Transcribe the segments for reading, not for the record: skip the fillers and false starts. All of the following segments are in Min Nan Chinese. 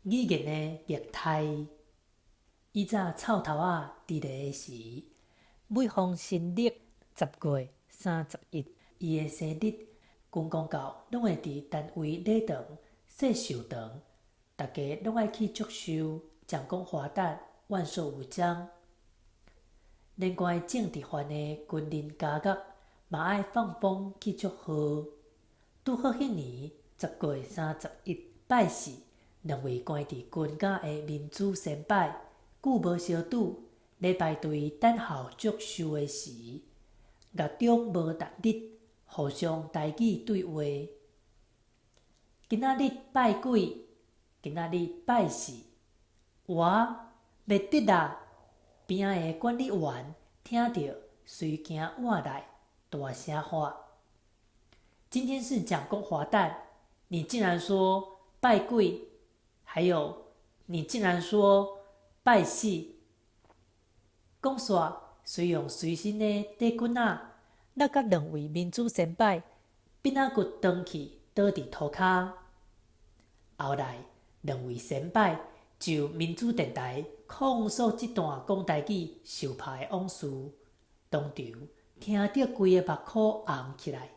語言的虐待。以早臭頭仔佇咧時，每逢新曆10月31，伊的生日，軍公教攏會佇單位禮堂設壽堂，逐家攏愛去祝壽，蔣公華誕，萬壽無疆。連關政治犯的軍人家屬嘛愛放風去祝賀。拄好彼年10月31拜四，兩位關佇軍監的民主先輩，久無相拄，咧排隊等候祝壽的時，月中無六日，互相台語對話。今仔日拜鬼，今仔日拜四，哇，袂得啦！邊仔的管理員聽著，隨行倚來，大聲喊：今天是蔣公華誕，你竟然說拜鬼，還有你竟然說拜四。講煞，隨用隨身的短棍仔，抐共兩位民主先輩鞭仔骨斷去，倒佇塗跤。後來，兩位先輩就民主電台控訴這段講台語受拍的往事，當場聽著規个目箍紅起來。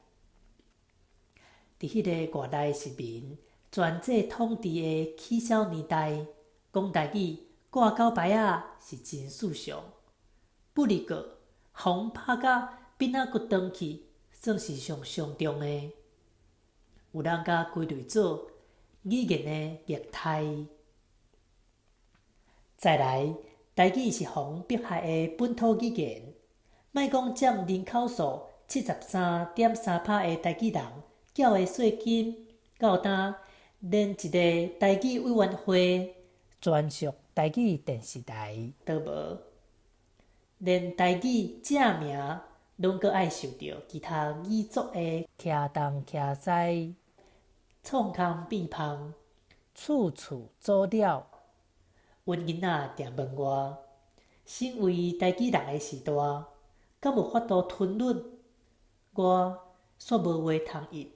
佇彼个外來殖民專制統治的起痟年代，講台語掛狗牌仔是真時尚。不離過，予人拍甲鞭仔骨斷去，算是上傷重的。有人共歸類做語言的虐待。再來，台語是予人迫害的本土語言。莫講佔人口數73.3%的台語人繳的稅金，到今連一个台語委員會、專屬台語電視台都無，連台語正名攏閣愛受著其他語族的徛東徛西、創空變芳、處處阻擾。阮囡仔定問我，身為台語人的序大，敢有法度吞忍？我煞無話通應。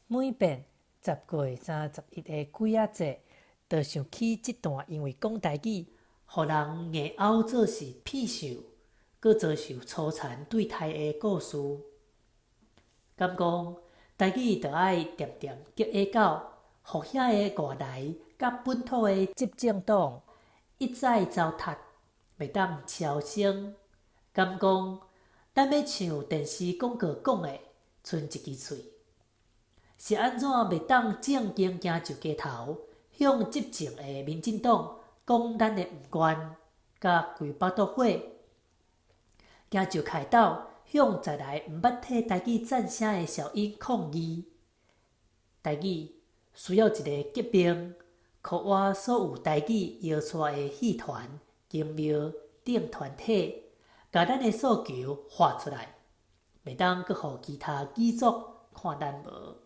每遍10月31的鬼仔節，就想起這段因為講台語，予人硬拗做是騙秀，閣遭受粗殘對待的故事。敢講台語就愛恬恬激下狗，予遐个外來佮本土的執政黨一再糟蹋，袂當超生。敢講咱欲像電視廣告講的，賰一支喙，是按怎袂當正經行上街頭，向執政的民進黨講咱的毋願，佮規腹肚火，行上凱道向在來毋捌替台語贊聲的小英抗議。台語需要一个革命，予倚所有台語搖掣的戲團、宮廟等團體，共咱的訴求喊出來，袂當閣予其他語族看咱無。